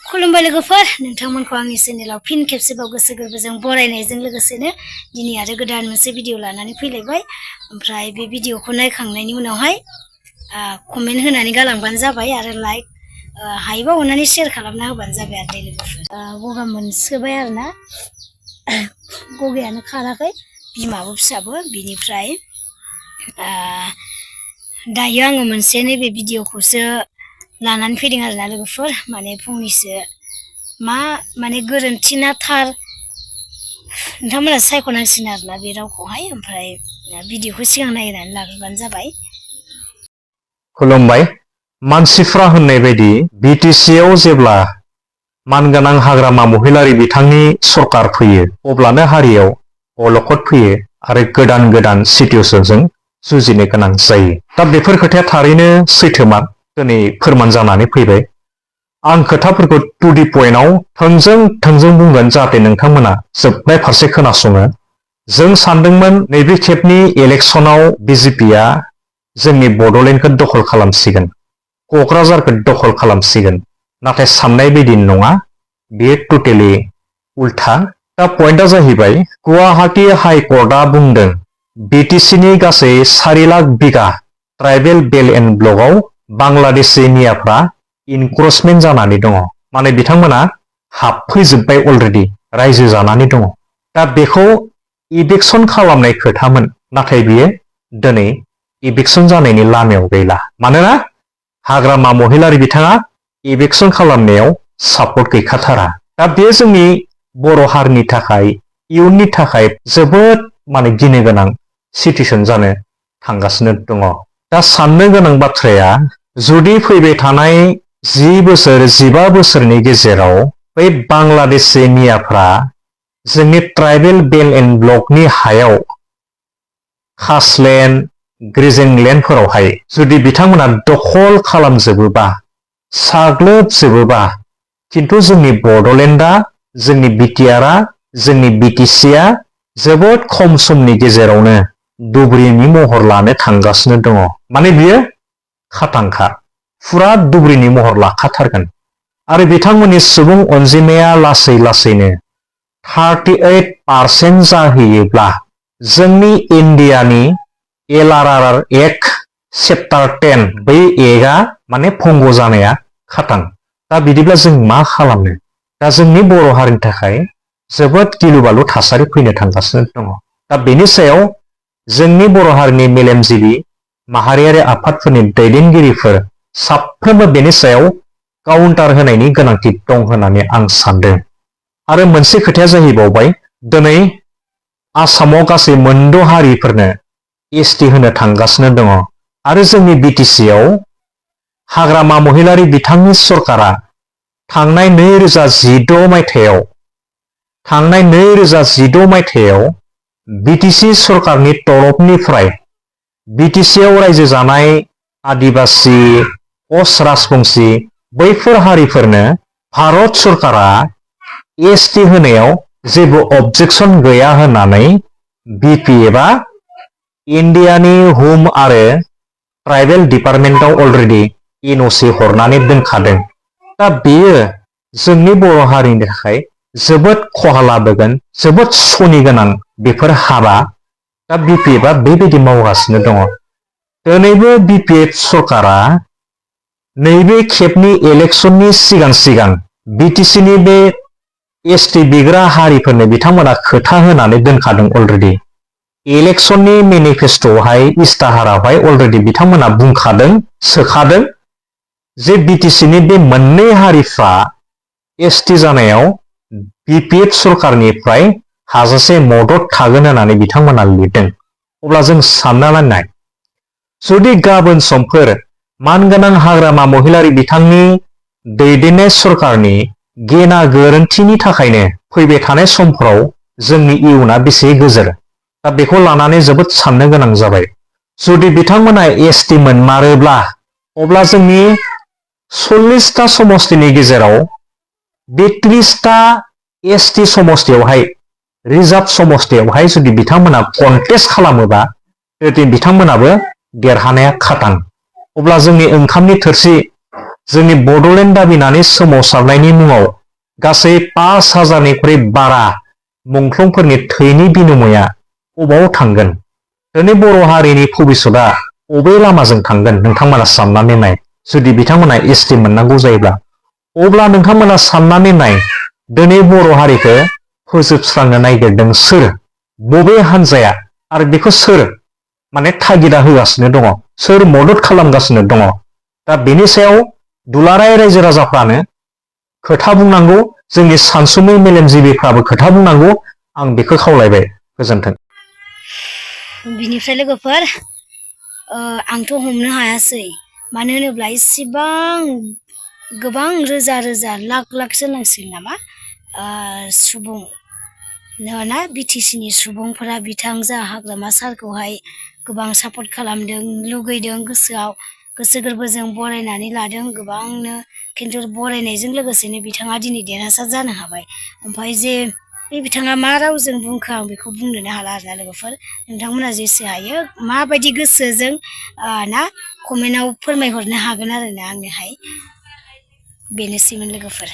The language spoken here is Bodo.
खुलुमबाय लोगोफोर नोंथांमोनखौ आंनि चेनेलाव फिन खेबसेबाव गोसो गोरबोजों बरायनायजों लोगोसेनो दिनै आरो गोदान मोनसे भिडिअ लानानै फैलायबाय। ओमफ्राय बे भिडिअखौ नायखांनायनि उनावहाय कमेन्ट होनानै गालांबानो जाबाय आरो लाइक हायोबा अननानै शेयार खालामना होबानो जाबाय आरो लोगोफोर। गगा मोनसोबाय आरोना गगायानो खाराखै बिमाबो फिसाबो। बिनिफ्राय दायो आङो मोनसे नैबे भिडिअखौसो लानानै फैदों आरोना लोगोफोर, माने फंनैसो माने गोरोन्थि ना थार नोंथांमोना सायख'नांसिगोन आरोना बे रावखौहाय। ओमफ्राय भिडिअखौ सिगां नायनानै लाग्रोबानो जाबाय। खुलुमबाय। मानसिफ्रा होननाय बायदि बिटिसिआव जेब्ला मानगोनां हाग्रामा महिलारि बिथांनि सरकार फैयो अब्लानो हारियाव अलखद फैयो आरो गोदान गोदान सिटुएसनजों जुजिनो गोनां जायो। दा बेफोर खोथाया थारैनो सैथोमार दिनै फोरमान जानानै फैबाय। आं खोथाफोरखौ टु दि पइन्टआव थोंजों बुंगोन जाहाथे नोंथांमोना जोबनाय फारसे खोनासङो। जों सानदोंमोन नैबे खेबनि इलेक्सनाव बिजेपिआ जोंनि बड'लेण्डखौ दखल खालामसिगोन, क'क्राझारखौ दखल खालामसिगोन, नाथाय साननाय बायदि नङा, बेयो टटेलि उल्था। दा पइन्टआ जाहैबाय गुवाहाटी हाइकर्टआ बुंदों बिटिसिनि गासै 4 लाख बिगा ट्राइबेल बेल एन्ड ब्लकआव बांलादेशि मियाफ्रा इनक्रोचमेन्ट जानानै दङ, माने बिथांमोना हाबफैजोब्बाय, अलरेडि रायजो जानानै दङ। दा बेखौ इभिक्सन खालामनाय खोथामोन, नाथाय बियो दिनै इभिक्सन जानायनि लामायाव गैला। मानोना हाग्रामा महिलारि बिथाङा इभिक्सन खालामनायाव सापर्ट गैखाथारा। दा बेयो जोंनि बर' हारिनि थाखाय इयुननि थाखाय जोबोद माने गिनो गोनां सिटुएसन जानो थांगासिनो दङ। दा साननो गोनां बाथ्राया, जुदि फैबाय थानाय 10 बोसोर 15 बोसोरनि गेजेराव बै बांलादेशि मियाफ्रा जोंनि ट्राइबेल बेल एन्ड ब्लकनि हायाव खासलेण्ड ग्रेजेंलेण्डफोरावहाय जुदि बिथांमोना दखल खालामजोबोबा, साग्लोबजोबोबा, खिन्थु जोंनि बड'लेण्डआ, जोंनि बिटिआरआ, जोंनि बिटिसिआ जोबोद खम समनि गेजेरावनो दुब्रिनि महर लानो थांगासिनो दङ। माने बियो खाथांखा, फुरा दुब्रिनि महर लाखाथारगोन। आरो बिथांमोननि सुबुं अनजिमाया लासै लासैनो 38% जाहैयोब्ला जोंनि इण्डियानि LRR एक्ट चेप्टार 10 बै एक्टआ माने भंग जानाया खाथां। दा बिदिब्ला जों मा खालामनो? दा जोंनि बर' हारिनि थाखाय जोबोद गिलु बालु थासारि फैनो थांगासिनो दङ। दा बेनि सायाव जोंनि बर' हारिनि मेलेमजिबि माहारियारि आफादफोरनि दैदेनगिरिफोर साफ्रोमबो बेनि सायाव काउन्टार होनायनि गोनांथि दं होननानै आं सानदों। आरो मोनसे खोथाया जाहैबावबाय, दिनै आसामाव गासै 6 हारिफोरनो ST होनो थांगासिनो दङ। आरो जोंनि बिटिसिआव हाग्रामा महिलारि बिथांनि सरकारा थांनाय 2016 मायथाइयाव बिटिसि सरकारनि तरफनिफ्राय बिटिसिआव रायजो जानाय आदिबासि, कच राजबंसि बैफोर हारिफोरनो भारत सरकारा ST होनायाव जेबो अबजेक्सन गैया होननानै BPFआ इण्डियानि हम आरो ट्राइबेल डिपार्टमेन्टआव अलरेडि NOC हरनानै दोनखादों। दा बेयो जोंनि बर' हारिनि थाखाय जोबोद खहा लाबोगोन, जोबोद सनि गोनां बेफोर हाबा। दा BPFआ बेबायदि मावगासिनो दङ। दिनैबो BPF सरकारा नैबे खेबनि इलेक्सननि सिगां बिटिसिनि बे ST बिग्रा हारिफोरनो बिथांमोना खोथा होनानै दोनखादों अलरेडि। इलेक्सननि मेनिफेस्ट'आवहाय इस्ताहारावहाय अलरेडि बिथांमोना बुंखादों, सोखादों जे बिटिसिनि बे मोननै हारिफ्रा ST जानायाव BPF सरकारनिफ्राय हाजासे मदद थागोन होननानै बिथांमोना लिरदों। अब्ला जों सानना नाय, जुदि गाबोन समफोर मानगोनां हाग्रामा महिलारि बिथांनि दैदेननाय सरकारनि गेना गोरोन्थिनि थाखायनो फैबाय थानाय समफोराव जोंनि इयुना बेसे गोजोर, दा बेखौ लानानै जोबोद साननो गोनां जाबाय। जुदि बिथांमोना ST मोनमारोब्ला अब्ला जोंनि 40टा समस्तिनि गेजेराव बे 30टा ST समस्तियावहाय, रिजार्भ समस्तियावहाय जुदि बिथांमोना कन्टेस्ट खालामोबा बिथांमोनाबो देरहानाया खाथां। अब्ला जोंनि ओंखामनि थोरसि जोंनि बड'लेण्ड दाबिनानै सोमावसारनायनि मुङाव गासै 5,000निख्रुइ बारा मुंख्लंफोरनि थैनि बिनिमया अबाव थांगोन? दिनै बर' हारिनि भबिसतआ अबे लामाजों थांगोन नोंथांमोना साननानै नाय। जुदि बिथांमोना एसटि मोननांगौ जायोब्ला अब्ला नोंथांमोना साननानै नाय दिनै बर' हारिखौ फोजोबस्रांनो नागिरदों सोर? बबे हान्जाया? आरो बेखौ सोर माने थागिदा होगासिनो दङ? सोर मदद खालामगासिनो दङ? दा बेनि सायाव दुलाराय रायजो राजाफ्रानो खोथा बुंनांगौ, जोंनि सानसुमै मेलेमजिबिफ्राबो खोथा बुंनांगौ। आं बेखौ खावलायबाय। गोजोन्थों। बिनिफ्राय लोगोफोर आंथ' हमनो हायासै, मानो होनोब्ला इसिबां गोबां रोजा रोजा लाख लाखसो नांसिगोन नामा सुबुं ना बिटिसिनि सुबुंफोरा बिथां जा हाग्रामा सारखौहाय गोबां सापर्ट खालामदों, लुगैदों, गोसोआव गोसो गोरबोजों बरायनानै लादों गोबांनो। खिन्थु बरायनायजों लोगोसेनो बिथाङा दिनै देरहासार जानो हाबाय। ओमफ्राय जे बे बिथाङा मा रावजों बुंखो आं बेखौ बुंनोनो हाला आरोना लोगोफोर। नोंथांमोना जेसे हायो माबायदि गोसोजों ना कमेन्टआव फोरमायहरनो हागोन आरोना आंनोहाय। बेनोसैमोन लोगोफोर।